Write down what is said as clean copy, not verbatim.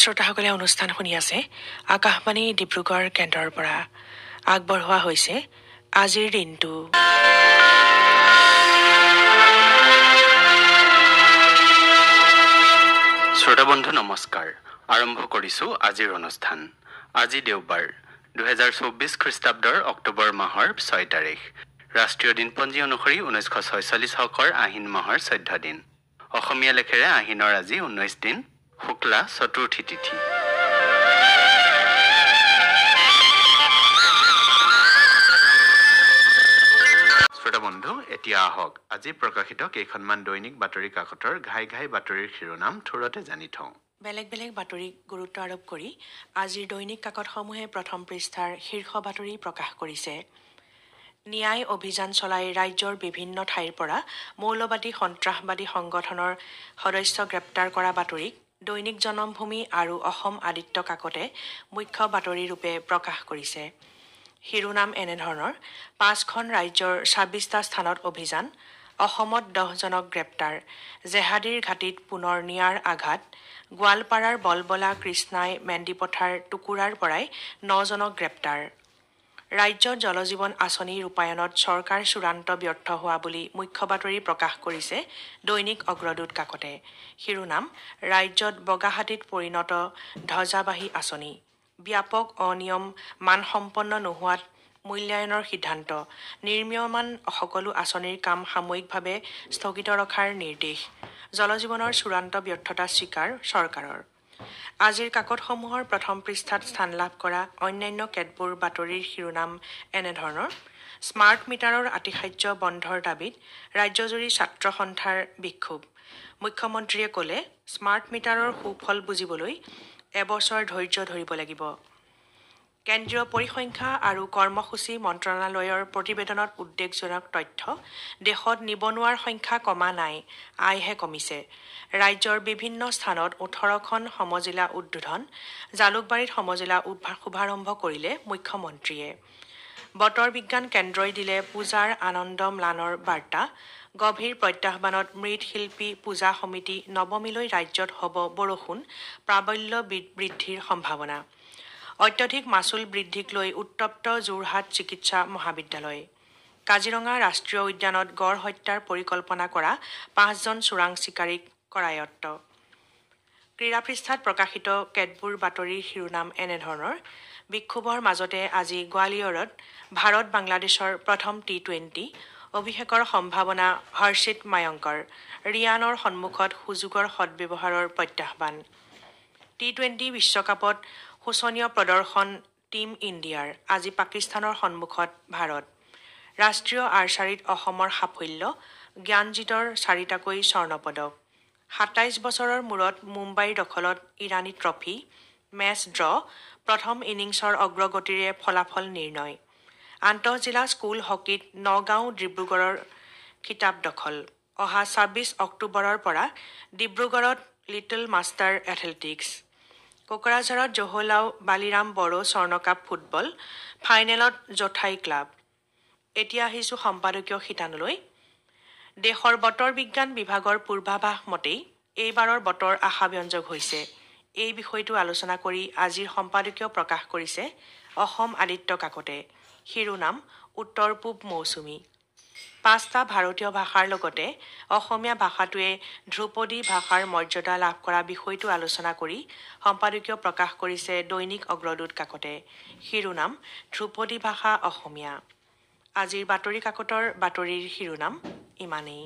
শ্ৰোতাসকলে অনুষ্ঠান শুনি আছে আকাশবাণী ডিব্ৰুগড় কেন্দ্ৰৰ পৰা। আগবঢ়োৱা হৈছে আজিৰ দিনটো। শ্ৰোতা বন্ধু নমস্কাৰ। আৰম্ভ কৰিছো আজিৰ অনুষ্ঠান। আজি দেওবাৰ, 2024 খ্ৰীষ্টাব্দৰ অক্টোবৰ মাহৰ 6 তাৰিখ। ৰাষ্ট্ৰীয় দিনপঞ্জী অনুসৰি 1946 চনৰ আহিন মাহৰ 14 দিন। অসমীয়া লেখেৰে আহিনৰ আজি 19 দিন, শুক্লা চতুৰ্থী তিথি। শ্ৰোতা বন্ধু, এতিয়া আহক আজি প্ৰকাশিত কেইখনমান দৈনিক বাতৰি কাকতৰ ঘাই ঘাই বাতৰিৰ শিৰোনাম থোৰতে জানি থওঁ। বেলেগ বেলেগ বাতৰিক গুৰুত্ব আৰোপ কৰি আজিৰ দৈনিক কাকতসমূহে প্ৰথম পৃষ্ঠাৰ শীৰ্ষ বাতৰি প্ৰকাশ কৰিছে। ন্যায় অভিযান চলাই ৰাজ্যৰ বিভিন্ন ঠাইৰ পৰা মৌলবাদী সন্ত্ৰাসবাদী সংগঠনৰ সদস্য গ্ৰেপ্তাৰ কৰা বাতৰিক দৈনিক জনমভূমি আৰু অসম আদিত্য কাকতে মুখ্য বাতৰিৰূপে প্ৰকাশ কৰিছে। শিৰোনাম এনেধৰণৰ: 5খন ৰাজ্যৰ 26টা স্থানত অভিযান, অসমত 10জনক গ্ৰেপ্তাৰ, জেহাদীৰ ঘাটিত পুনৰ নিয়াৰ আঘাত, গোৱালপাৰাৰ বলবলা কৃষ্ণাই মেন্দিপথাৰ টুকুৰাৰ পৰাই 9জনক গ্ৰেপ্তাৰ। ৰাজ্যত জলজীৱন আঁচনি ৰূপায়ণত চৰকাৰ চূড়ান্ত ব্যৰ্থ হোৱা বুলি মুখ্য বাতৰি প্ৰকাশ কৰিছে দৈনিক অগ্ৰদূত কাকতে। শিৰোনাম: ৰাজ্যত বগাহাতীত পৰিণত ধ্বজাবাহী আঁচনি, ব্যাপক অনিয়ম, মানসম্পন্ন নোহোৱাত মূল্যায়নৰ সিদ্ধান্ত, নিৰ্মীয়মান সকলো আঁচনিৰ কাম সাময়িকভাৱে স্থগিত ৰখাৰ নিৰ্দেশ, জলজীৱনৰ চূড়ান্ত ব্যৰ্থতা স্বীকাৰ চৰকাৰৰ। আজিৰ কাকতসমূহৰ প্ৰথম পৃষ্ঠাত স্থান লাভ কৰা অন্যান্য কেতবোৰ বাতৰিৰ শিৰোনাম এনেধৰণৰ: স্মাৰ্ট মিটাৰৰ আতিশায্য বন্ধৰ দাবীত ৰাজ্যজুৰি ছাত্ৰ সন্থাৰ বিক্ষোভ, মুখ্যমন্ত্ৰীয়ে ক'লে স্মাৰ্ট মিটাৰৰ সুফল বুজিবলৈ এবছৰ ধৈৰ্য ধৰিব লাগিব। কেন্দ্ৰীয় পৰিসংখ্যা আৰু কৰ্মসূচী মন্ত্ৰণালয়ৰ প্ৰতিবেদনত উদ্বেগজনক তথ্য, দেশত নিবনুৱাৰ সংখ্যা কমা নাই, আয়হে কমিছে। ৰাজ্যৰ বিভিন্ন স্থানত 18খন সমজিলা উদ্বোধন, জালুকবাৰীত সমজিলা শুভাৰম্ভ কৰিলে মুখ্যমন্ত্ৰীয়ে। বতৰ বিজ্ঞান কেন্দ্ৰই দিলে পূজাৰ আনন্দ ম্লানৰ বাৰ্তা, গভীৰ প্ৰত্যাহ্বানত মৃৎশিল্পী পূজা সমিতি, নৱমীলৈ ৰাজ্যত হ'ব বৰষুণ, প্ৰাবল্য বৃদ্ধিৰ সম্ভাৱনা। অত্যধিক মাচুল বৃদ্ধিক লৈ উত্তপ্ত যোৰহাট চিকিৎসা মহাবিদ্যালয়। কাজিৰঙা ৰাষ্ট্ৰীয় উদ্যানত গড় হত্যাৰ পৰিকল্পনা কৰা 5জন চোৰাং চিকাৰীক কৰায়ত্ত। ক্ৰীড়া পৃষ্ঠাত প্ৰকাশিত কেতবোৰ বাতৰিৰ শিৰোনাম এনেধৰণৰ: বিক্ষোভৰ মাজতে আজি গোৱালিয়ৰত ভাৰত বাংলাদেশৰ প্ৰথম টি-20, অভিষেকৰ সম্ভাৱনা হৰ্ষিত মায়ংকৰ, ৰিয়ানৰ সন্মুখত সুযোগৰ সদ্ব্যৱহাৰৰ প্ৰত্যাহ্বান। টি-20 বিশ্বকাপত শোচনীয় প্ৰদৰ্শন টীম ইণ্ডিয়াৰ, আজি পাকিস্তানৰ সন্মুখত ভাৰত। ৰাষ্ট্ৰীয় আৰ্চাৰীত অসমৰ সাফল্য, জ্ঞানজিতৰ 4টাকৈ স্বৰ্ণপদক। 27 বছৰৰ মূৰত মুম্বাইৰ দখলত ইৰাণী ট্ৰফী, মেচ ড্ৰ, প্ৰথম ইনিংছৰ অগ্ৰগতিৰে ফলাফল নিৰ্ণয়। আন্তঃজিলা স্কুল হকীত নগাঁও ডিব্ৰুগড়ৰ খিতাপ দখল। অহা 26 অক্টোবৰৰ পৰা ডিব্ৰুগড়ত লিটল মাষ্টাৰ এথলেটিকছ। কোকৰাঝাৰত জহলাও বালিৰাম বড়ো স্বৰ্ণকাপ ফুটবল, ফাইনেলত জোঠাই ক্লাব। এতিয়া আহিছোঁ সম্পাদকীয় শিতানলৈ। দেশৰ বতৰ বিজ্ঞান বিভাগৰ পূৰ্বাভাস মতেই এইবাৰৰ বতৰ আশাব্যঞ্জক হৈছে। এই বিষয়টো আলোচনা কৰি আজিৰ সম্পাদকীয় প্ৰকাশ কৰিছে অসম আদিত্য কাকতে। শিৰোনাম: উত্তৰ পূব মৌচুমী। 5টা ভাৰতীয় ভাষাৰ লগতে অসমীয়া ভাষাটোৱে ধ্ৰুপদী ভাষাৰ মৰ্যাদা লাভ কৰা বিষয়টো আলোচনা কৰি সম্পাদকীয় প্ৰকাশ কৰিছে দৈনিক অগ্ৰদূত কাকতে। শিৰোনাম: ধ্ৰুপদী ভাষা অসমীয়া। আজিৰ বাতৰি কাকতৰ বাতৰিৰ শিৰোনাম ইমানেই।